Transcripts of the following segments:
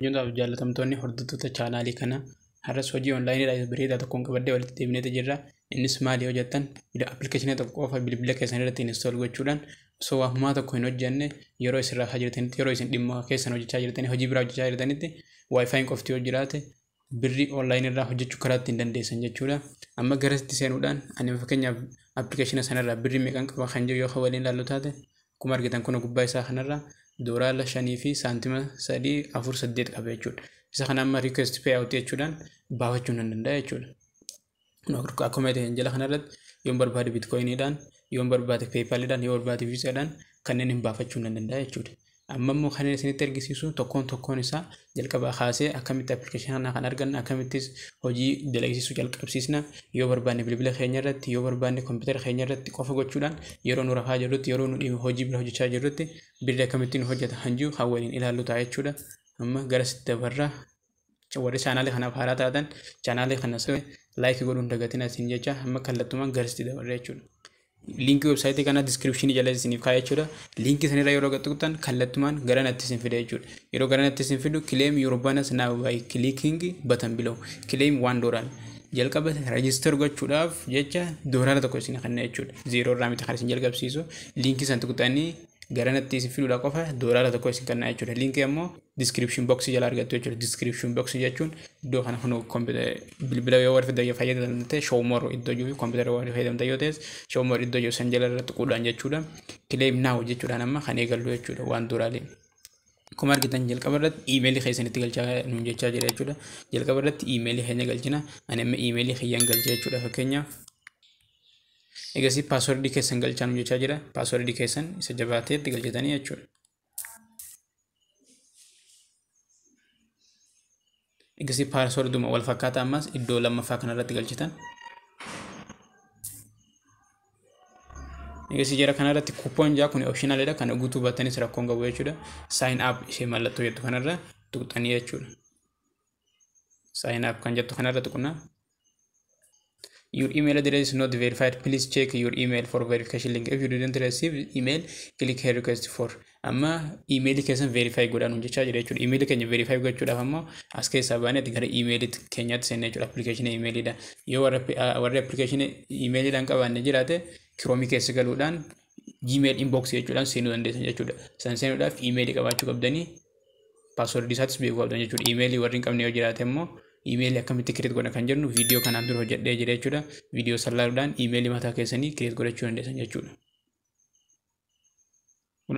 Hojjettoota jaallatamtoonni hordoftoota chaanaalii kanaa har'as hojii onlaayinii bareedaa tokkoon qabadhee walitti deebineeti jirra. Innis maali yoo jettan, appilikeeshinii tokko qofa bilbila keessan irratti install gochuudhaan osoo waa humaa tokko hin hojjenne yeroo isin rafaa jirtanitti, yeroo isin dhimma keessan hojjechaa jirtanii, hojii biraa hojjechaa jirtanitti WiFi'n qofti yoo jiraate birrii onlaayinii irraa hojjechuu karaa ittiin dandeessan jechuudha. Amma garasitti seenuudhaan ani fakkeenyaaf appilikeeshina sanarraa birrii meeqan qaba kan jiru yoo waliin ilaallu taate, akkuma argitan kun gubbaa isaa kanarraa doolaara 5 fi saantima 348 qaba jechuudha. Isa kana amma request payout jechuudhaan baafachuu nan danda'a jechuudha. Akkuma ta'e jala kanarratti yoon barbaade bitcoiniidhaan, yoon barbaade PayPaliidhaan, yoo barbaade Visaadhaan kanneen hin baafachuu nan danda'a jechuudha. Amma immoo kanneen isinitti argisiisu tokkoon tokkoon isaa jalqabaa kaasee akkamitti appilikeeshinii kana kan arganna, akkamittis hojii dalagsiisuu jalqabsiisna, yoo barbaanne bilbila keenya irratti, yoo barbaanne kompiitara keenya irratti qofa gochuudhaan yeroo nu rafaa jirrutti, yeroo nu hojii bira hojjechaa jirrutti birrii akkamittiin hojjeta kan jiru kan waliin ilaallu ta'a jechuudha. Amma gara sitti dabarra. Warri chaanaalii kanaaf haaraa taatan chaanaalii kana like godhuun dagatina isin jecha, amma kallattumaan garasitti dabarra jechuudha. Liinkii weebsaayitii kanaa descriptionii jala isiniif kaa'e jechuudha. Liinkii sanirra yeroo tuqxan kallattumaan gara natti isin fida jechuudha. Yeroo gara natti isin fidu, "Claim your bonus now by clicking button below. Claim $1." Jalqaba register gochuudhaaf jecha $1 isin kenna jechuudha. Zeeroo irraa miti kan isin jalqabsiisu. Liinkii san tuqxanii gara natti isin fiduudha qofa $1 isin kenna jechuudha. Liinkii ammoo description boxii jala argattu jechuudha. Description boxii jechuun iddoo kana kun bilbila yoo warri fayyadamte ta'e show more iddoo jiru fi kompiitara warri fayyadamte yoo ta'es show more iddoo jiru san jala irratti tuquudhaan jechuudha. Claim now jechuudhaan amma kan eegallu jechuudha waan duraalee. Akkuma argitan jalqaba irratti iimeelii keessanitti galchaa nuun jechaa jira jechuudha. Jalqaba irratti iimeelii keenya galchina. Ani amma iimeelii kiyyaan galcha jechuudha fakkeenyaaf. Egasii paaswordii keessan galchaa nuun jechaa jira. Paaswordii keessan isa jabaatee itti galchatanii jechuudha. Egasii paasworduma wal fakkaataa ammas iddoo lammaffaa kanarratti galchitan. Egasii jara kanarratti coupon jaa kun optionalidha. Kana guutuu battanis rakkoon qabu jechuudha. Sign up ishee mallattoo jettu kanarra tuqxanii jechuudha. Sign up kan jettu kanarra tuqnaa. "Your email address is not verified. Please check your email for verification link. If you didn't receive email, click here request for." Amma emailii keessan verify godhaa nuun jechaa jira jechuudha. Emailii keenya verify gochuudhaaf ammoo as keessaa baanee gara emailii keenyaatti seenne jechuudha. Appilikeeshinii emailiidha. Yoo warri appilikeeshinii emailiidhaan qabaanne jiraate Chromeii keessa galuudhaan Gmail inbox jechuudhaan seenuu dandeessan jechuudha. San seenuudhaaf emailii qabaachuu qabdanii, paaswordii isaatis beekuu qabdan jechuudha. Emailii warri hin qabne yoo jiraate immoo iimeelii akkamitti create godha kan jennu viidiyoo kanaan dura hojjedhee jira jechuudha. Viidiyoo san laaluudhaan iimeelii mataa keessanii create godhachuu dandeessan jechuudha.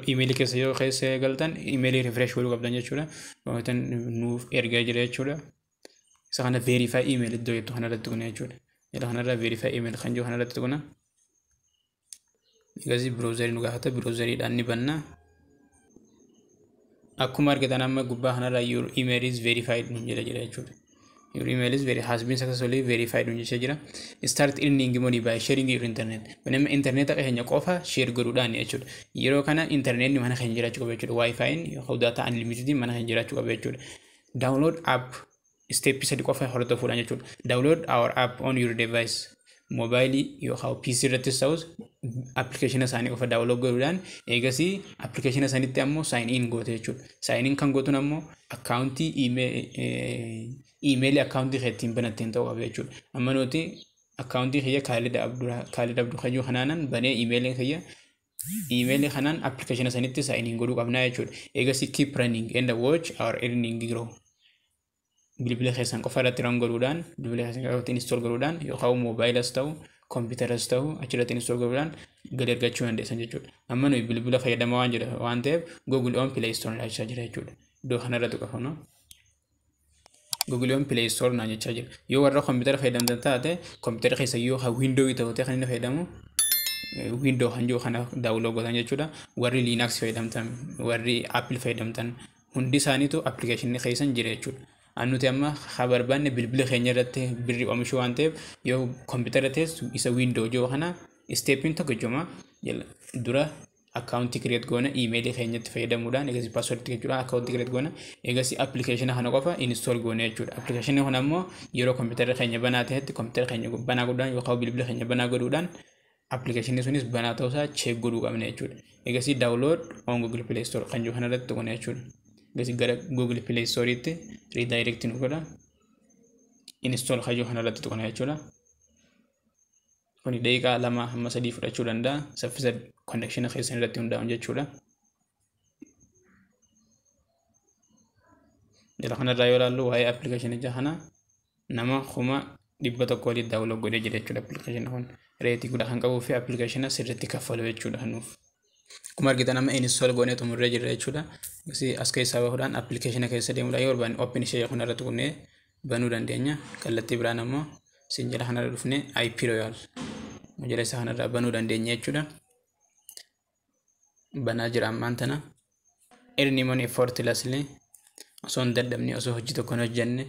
Iimeelii keessa yoo keessa galtan iimeelii refresh godhuu qabdan jechuudha. Wantoota nuuf ergaa jira jechuudha. Isa kana verify email iddoo jettu kanarratti tuqna jechuudha. Jala kanarra verify email kan jiru kanarratti tuqna. Egasii browserii nu gaafata, browseriidhaan ni banna. Akkuma argitan amma gubbaa kanarra "Your email is verified" nuun jedha jira jechuudha. "Your email is very has been successfully verified" nuun jechaa jira. Start earning money by sharing your internet. Nama internet keenya qofa share godhuudhaan jechuudha. Yeroo kana internetni mana keenya jiraachuu qaba jechuudha. Wi-Fi yookaan data unlimited mana keenya jiraachuu qaba jechuudha. Download app step 3 qofa hordofuudhaan jechuudha. Download our app on your device. Moobaayilii yookaan PC irrattis ta'us appilikeeshina isaanii qofa download godhuudhaan eegasii appilikeeshina isaaniitti ammoo sign in goote jechuudha. Sign in kan gootuun ammoo akkaawuntii iimeelii akkaawuntii kee ittiin banatteen ta'uu qaba jechuudha. Amma nuti akkaawuntii kiyya Kaalid Abduu Kayyuu kanaanan banee iimeelii kiyya iimeelii kanaan appilikeeshina sanitti sign in godhuu qabnaa jechuudha. Eegasii keep running and watch our earning grow. Bilbila keessan qofa irratti run godhuudhaan, bilbila keessan irratti install godhuudhaan yookaan moobaayilas ta'u kompiitaras ta'u achirratti install godhuudhaan galii argachuu dandeessan jechuudha. Amma nuyi bilbila fayyadamaa waan jira waan ta'eef Google on Play Store jechaa jira jechuudha. Iddoo kanarratti qofa no. Google on Play Store naan jechaa jira. Yoo warra kompiitara fayyadamtan taate kompiitara keessa yoo Windows ta'u ta'e kan inni fayyadamu Windows kan jiru kana download godhan jechuudha. Warri Linux fayyadamtan, warri Apple fayyadamtan hundi isaaniitu appilikeeshinii keessan jira jechuudha. Nuti amma haa barbaanne bilbila keenya irratti birrii oomishuu waan ta'eef yoo kompiitara teessu isa Windows jiru kana stepiin tokko jechuudha. Dura akkaawuntii create goona iimeelii keenyatti fayyadamuudhaan, egasii paaswordii jechuudha akkaawuntii create goona, egasii appilikeeshina kana qofa install goona jechuudha. Appilikeeshinni kun ammoo yeroo kompiitara keenya banaa ta'etti kompiitara keenya banaa godhuudhaan yookaan bilbila keenya banaa godhuudhaan appilikeeshinni sunis banaa ta'uusaa check godhuu qabna jechuudha. Egasii download on Google Play Store kan jiru kanarratti tuqna jechuudha. Gara Google Play Storeetti redirect nu godha. Install hajuu kanarratti tuqna jechuudha. Kuni daqiiqaa 2 hamma 3 fudhachuu danda'a. Saffisa connection keessan irratti hundaa'uun jechuudha. Jala kanarraa yoo ilaallu waa'ee appilikeeshinichaa kana nama 100,000 olii daawwaloo godhee jira jechuudha. Appilikeeshinni kun reetii guddaa kan qabuu fi appilikeeshina sirriitti kaffalu jechuudha nuuf. Akkuma argitan amma install goonee xumurree jirra jechuudha. As keessaa bahuudhaan appilikeeshina keessa deemuudhaan yoo barbaanne open ishee kanarra tuqnee banuu dandeenya. Kallattii biraan ammoo isin jala kanarra dhufnee IP Royal jala isaa kanarraa banuu dandeenya jechuudha. Banaa jira ammaan tana. Earn money effortlessly osoo hin dadhabne, osoo hojii tokko hin hojjenne,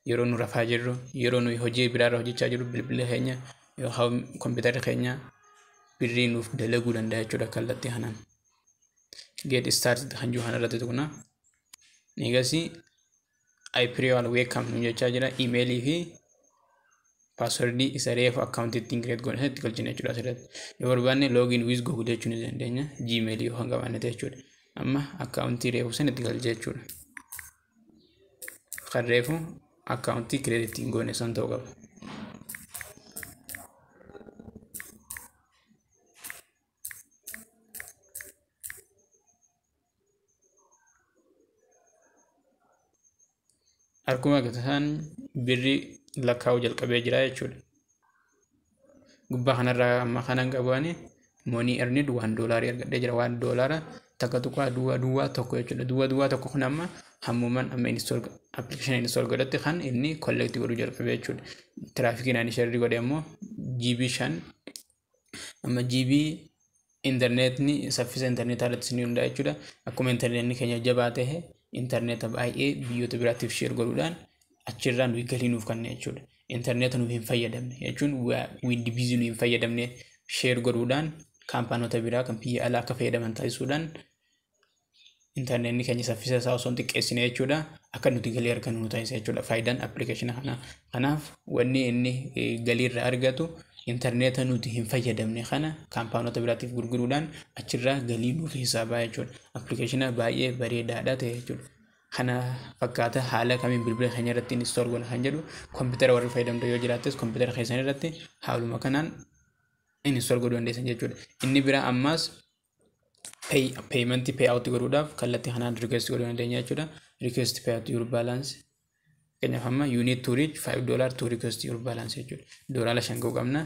yeroo nu rafaa jirru, yeroo nuyi hojii biraarra hojjechaa jirru bilbilli keenya yookaan kompiitarri keenya birrii nuuf dalaguu danda'a jechuudha kallattii kanaan. Get started kan jiru kanarratti tuqna. Eegasii IP Royal welcome nu jechaa jira. Iimeelii fi paaswordii isa reefu akkaawuntii ittiin kireet goone itti galchina jechuudha asirratti. Yoo barbaanne login with Google jechuu ni dandeenya. Gmail yoo kan qabaanne ta'e jechuudha. Amma akkaawuntii reefu sana itti galchee jechuudha. Kan reefu akkaawuntii kireet ittiin goone san ta'uu qaba. Akkuma agartan birrii lakkaa'uu jalqabee jira jechuudha. Gubbaa kanarraa amma kanan qabu ani money earned $1 argadhee jira. $1 takka tuqaa duwwaa duwwaa tokko jechuudha. Duwwaa duwwaa tokko kun amma hammumaan amma install application install godhatti kan inni collect godhuu jalqabee jechuudha. Tiraafikiin ani share godhe ammoo GB 5 amma GB intarneetni saffisa intarneetaa irratti ni hundaa'a jechuudha. Akkuma intarneetni keenya jabaa ta'e intarneeta baay'ee biyyoota biraatiif share godhuudhaan achirraa nuyi galii nuuf kenna jechuudha. Intarneeta nuyi hin fayyadamne jechuun wiindi biizii nuyi hin fayyadamne share godhuudhaan kaampaanota biraa kan biyya alaa akka fayyadaman taasisuudhaan intarneetni keenya saffisa isaa osoo hin xiqqeessine jechuudha. Akka nuti galii argannu nu taasisa jechuudha. Faayidaan appilikeeshina kanaa. Kanaaf wanni inni galii irraa argatu intarneeta nuti hin fayyadamne kana kaampaanota biraatiif gurguruudhaan achirraa galii nuuf hisaabaa jechuudha. Appilikeeshina baay'ee bareedaadha ta'e jechuudha. Kana fakkaata haala kamiin bilbila keenya irratti install goona kan jedhu kompiitara warri fayyadamtu yoo jiraattes kompiitara keessan irratti haaluma kanaan install godhuu dandeessan jechuudha. Inni biraa ammaas payment pay out godhuudhaaf kallattii kanaan request godhuu dandeenya jechuudha. Request pay out your balance. Fakkeenyaaf amma you need to reach $5 to request your balance jechuudha. $5 ga'uu qabna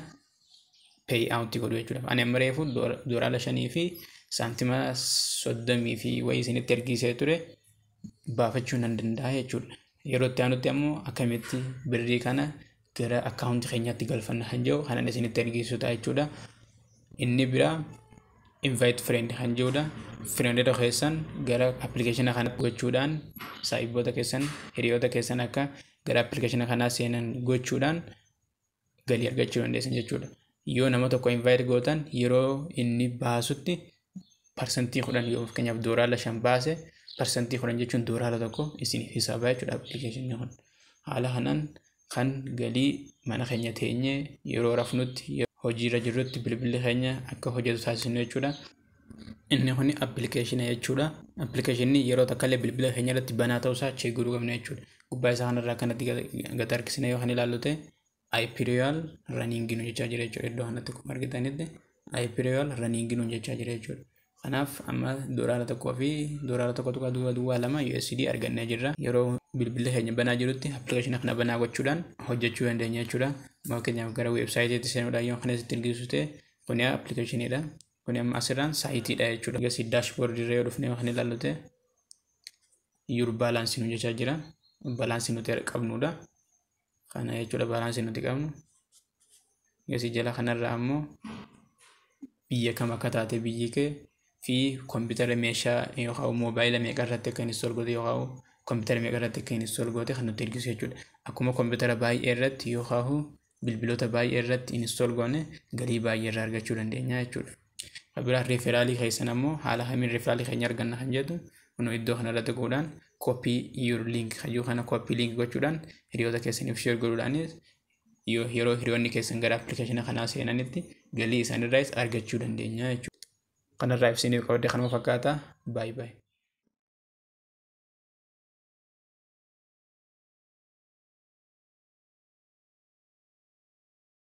pay out godhuu jechuudha. Ani amma reefu $5 fi saantima 30 fi wayii isinitti ergisee ture baafachuu nan danda'a jechuudha. Yeroo itti aanutti ammoo akkamitti birrii kana gara akkaawuntii keenyaatti galfanna kan jedhu kanan isinitti ergisu ta'a jechuudha. Inni biraa invite friend kan jedhudha. Friendota keessan gara appilikeeshina kana gochuudhaan saahiboota keessan hiriyoota keessan akka gara appilikeeshina kanaa seenan gochuudhaan galii argachuu dandeessan jechuudha. Yoo nama tokko invite gootan yeroo inni baasutti 10% yoo fakkeenyaaf $5 baase 10% jechuun $1 isiniif hisaabaa jechuudha appilikeeshinni kun. Haala kanaan kan galii mana keenya teenyee yeroo rafnutti hojiirra jirrutti bilbilli keenya akka hojjetu taasisnu jechuudha. Inni kun appilikeeshina jechuudha. Appilikeeshinni yeroo takka illee bilbila keenya irratti banaa ta'uusaa check godhuu qabna jechuudha. Gubbaa isaa kanarraa kanatti gad harkisne yoo kan ilaallu ta'e IP Royal running nu jechaa jira jechuudha. Iddoo kanatti akkuma argitanitti IP Royal running nu jechaa jira jechuudha. Kanaaf amma $1 fi $1.002 USD argannee jirra. Yeroo bilbilli keenya banaa jirutti appilikeeshina kana banaa gochuudhaan hojjechuu dandeenya jechuudha. Fakkeenyaaf gara weebsaayitiitti seenuudhaan yoo kana sitti argisiisu ta'e kuni appilikeeshiniidha. Kuni amma asirraan saayitiidha jechuudha. Egasii daashboordii irra yoo dhufnee kan ilaallu ta'e your balance nu jechaa jira. Balaansii nuti qabnudha. Kana jechuudha balaansii nuti qabnu. Egasii jala kanarraa ammoo biyya kam akka taate biyyi kee fi kompiitara meeshaa yookaan moobaayila meeqa irratti akka install goote yookaan kompiitara meeqa irratti akka install goote kan nutti argisiisu jechuudha. Akkuma kompiitara baay'ee irratti yookaan bilbiloota baay'ee irratti install goone galii baay'ee irraa argachuu dandeenya jechuudha. Biraa referaalii keessan ammoo haala kamiin referaalii keenya arganna kan jedhu kunoo iddoo kanarratti godhuudhaan copy your link kayyuu kana copy link gochuudhaan hiriyoota keessaniif share godhuudhaanis yeroo hiriyoonni keessan gara appilikeeshina kanaa seenanitti galii isaanirraas argachuu dandeenya jechuudha. Kanarraa ibsinii qabadde kanuma fakkaata. Baay'ee baay'ee.